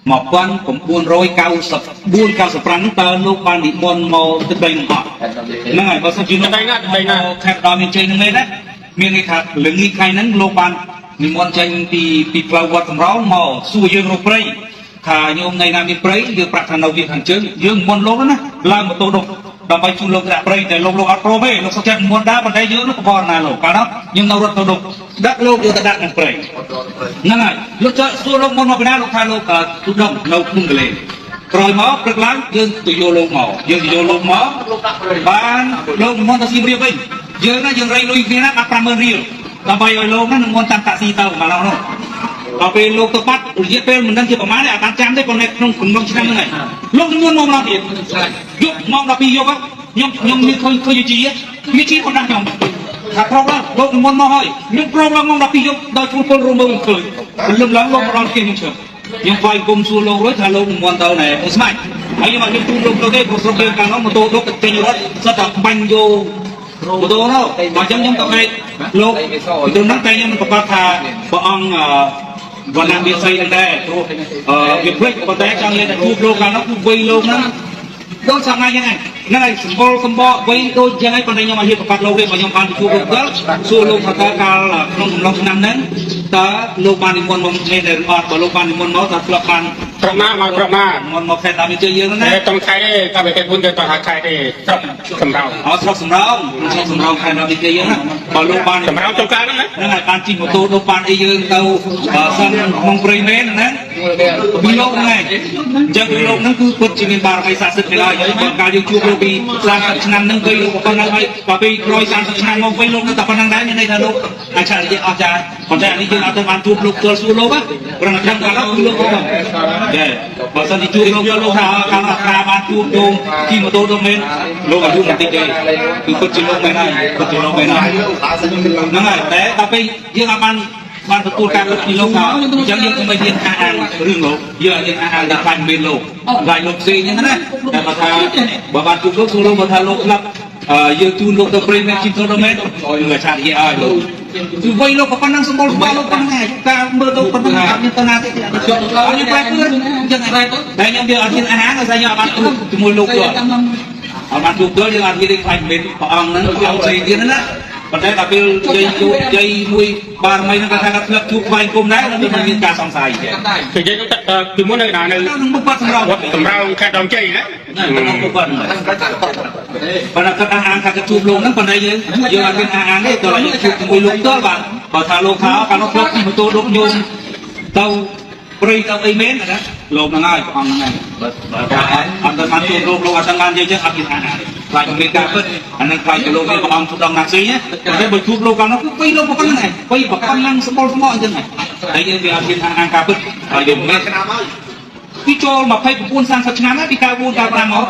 1994 95ហ្នឹងតើលោកបាននិមន្តមកទឹកដីនឹងអត់ហ្នឹងហើយបើសិនជាលោក ទឹកដីណាទឹកដីណា ខេត្តដល់មានជ័យហ្នឹងមែនណាមានន័យថាល្ងាចថ្ងៃហ្នឹងលោកបាននិមន្តចេញពីផ្លូវវត្តសំរោងមកសួរយើងរកព្រៃថាញោមនៅណាមានព្រៃយើងប្រាប់ថានៅវាខាងជើងយើងនិមន្តលោកហ្នឹងណាឡើងម៉ូតូដុសដើម្បីជូនលោកទៅដាក់ព្រៃតែលោកលោកអត់ព្រមទេលោកសុខចិត្តនិមន្តដែរប៉ុន្តែយើងនោះកបរណាលោកកាលនោះយើងនៅរត់ទៅដុសដាក់លោកយកទៅដាក់ក្នុងព្រៃហ្នឹងហើយលោកចောសួរលោកមុនមកពីណាលោកថាលោកទូដងនៅភ្នំកលេក្រោយមកព្រឹកឡើងយើងទៅយកលោកមកយើងទៅយកលោកមកបានលោកនិមន្តទៅសៀមរាបវិញយើងណាយើងរៃលុយគ្នាណាបាត់50000រៀលដើម្បីឲ្យលោកណានិមន្តតាមតាក់ស៊ីទៅមកឡោះនោះដល់ពេលលោកទៅបាត់រយៈពេលមិនដឹងជាប្រហែលទេអាបានចាំទេប៉ុន្តែក្នុងកំឡុងឆ្នាំហ្នឹងហើយលោកនិមន្តមកម្ដងទៀតយប់ម៉ោង12យប់ខ្ញុំមានឃើញជាវាជាគាត់ដាក់ខ្ញុំថាប្រុសឡើងលោកនិមន្តមកហើយខ្ញុំប្រុសឡើងម៉ោង12យប់ដល់ជួលពលរួមមើលឃើញព្រលឹមឡើងលោកមកដល់គេខ្ញុំជឿខ្ញុំថ្វាយគុំសួរលោករួចថាលោកនិមន្តទៅណែអូស្មាច់ហើយខ្ញុំអត់មានទូលលោកទៅទេព្រោះស្រុកយើងកាលនោះម៉ូតូដុកចេញរត់សិតតែបាញ់យកម៉ូតូនោះបើអញ្ចឹងខ្ញុំក៏ឯងលោកពីហ្នឹងតែខ្ញុំមិនប្រកាសថាព្រះអង្គវណ្ណៈវាសីហ្នឹងដែរព្រោះវាភ្លេចប៉ុន្តែចង់និយាយថាជួបលោកកាលនោះគឺវ័យលោកហ្នឹងដូចសង្ឃហ្នឹងហ្នឹងហើយសម្បុរសម្បកវ័យដូចចឹងហើយប៉ុន្តែខ្ញុំអត់ហ៊ានប្រកាសលោកទេបើខ្ញុំបានទៅជួបលោកផ្ទាល់សួរលោកថាតើកាលក្នុងកំឡុងឆ្នាំហ្នឹងតើលោកបាននិមន្តមកនេះដែរឬអត់បើលោកបាននិមន្តមកតើធ្លាប់បាន ស្រុកណាមកស្រុកណា និមន្តមកខេត្តតាមជ័យយើងហ្នឹងណា តែតង់ខែទេតែបើគេពុនទៅតហៅខែទេស្រុកសំរោង អត់ស្រុកសំរោងស្រុកសំរោងខេត្តតាមជ័យយើងណាបើលោកបាន សំរោងចំការហ្នឹងណា ហ្នឹងហើយបានជិះម៉ូតូដូចបានអីយើងទៅសិនក្នុងព្រៃមែនណាពីលោកហ្នឹងឯងអញ្ចឹងពីលោកហ្នឹងគឺពិតជាមានបារមីស័ក្តិសិទ្ធិឡើយបើកាលយើងជួបលោកពី30ឆ្នាំហ្នឹងវិញលោកប៉ុណ្ណឹងហើយបើពីក្រោយ30ឆ្នាំមកវិញលោកនៅតែប៉ុណ្ណឹងដែរមានន័យថាលោកអាចឆានិយាយអស់ចាប៉ុន្តែអានេះយើងអត់ទៅបានជួបលោកទល់សួរលោកណាព្រោះតែដឹងកាលនោះគឺលោកហ្នឹងចាបើសិនជាជួបលោកយកលោកថាកាលនោះអាត្រាបានជួបញោមជិះម៉ូតូទៅមែនលោកអាយុមិនតិចទេគឺពិតជាលោកមែនហើយពិតជាលោកមែនហើយហ្នឹងហើយតែដល់ពេលយើងអត់បានបានទទួលការពិតពីលោកថាអញ្ចឹងយើងក៏មិនហ៊ានអះអាងរឿងលោកយើងអត់ហ៊ានអះអាងថាខ្លាចមានលោកខ្លាចលោកផ្សេងអញ្ចឹងណាតែបើថាបើបានជួបលោកសួរលោកបើថាលោកស្លាប់យើងជូនលោកទៅព្រៃមែនជិះទៅដល់មែនយើងអាចឆាតនិយាយឲ្យលោកគឺវ័យលោកក៏ប៉ុណ្ណឹងសម្បុរសម្បល់លោកប៉ុណ្ណឹងហើយការមើលទៅប៉ុណ្ណឹងអត់មានទៅណាទេអត់មានប្រែពឿនអញ្ចឹងតែខ្ញុំវាអត់ហ៊ានអះអាងដោយសារខ្ញុំអត់បានជួបជាមួយលោកទេអត់បានជួបទេយើងអត់ហ៊ានទេខ្លាចមានព្រះអង្គហ្នឹងព្រះអង្គផ្សេងទៀតណាប៉ុន្តែដល់ពេលនិយាយជួបនិយាយមួយបារមីហ្នឹងគាត់ថាគាត់ធ្លាប់ជួបថ្វាយគុំដែរតែមិនមានការសង្ស័យទេ គឺយើងពីមុននៅណានៅ ក្នុងមុខវត្តសម្រង វត្តសំរោងខេត្តដងជ័យណា ក្នុងមុខវត្តប៉ុន្តែគាត់អះអាងថាគាត់ជួបលោកហ្នឹងប៉ុន្តែយើងយើងអត់មានអះអាងទេតើយើងជួបជាមួយលោកផ្ទាល់បាទបើថាលោកថាកាលនោះធ្លាប់ជិះម៉ូតូដុកញោមទៅព្រៃទៅអីមែនណាលោកហ្នឹងហើយព្រះអង្គហ្នឹងហើយបើអត់ទៅបានជួបលោកលោកអត់ទាំងបាននិយាយចឹងអត់មានអះអាងទេខ្លាចមានការពិតអាហ្នឹងខ្លាចទៅលោកមានព្រះអង្គជួបដល់ណាផ្សេងណាតែបើជួបលោកកាលនោះគឺពីលោកប៉ុណ្្នឹងឯងពីប៉ុណ្្នឹងសម្បុរសម្បកអញ្ចឹងហើយតែយើងវាអត់មានអះអាងការពិតហើយយើងមិនពីចូល29 30ឆ្នាំហើយពី94 95មក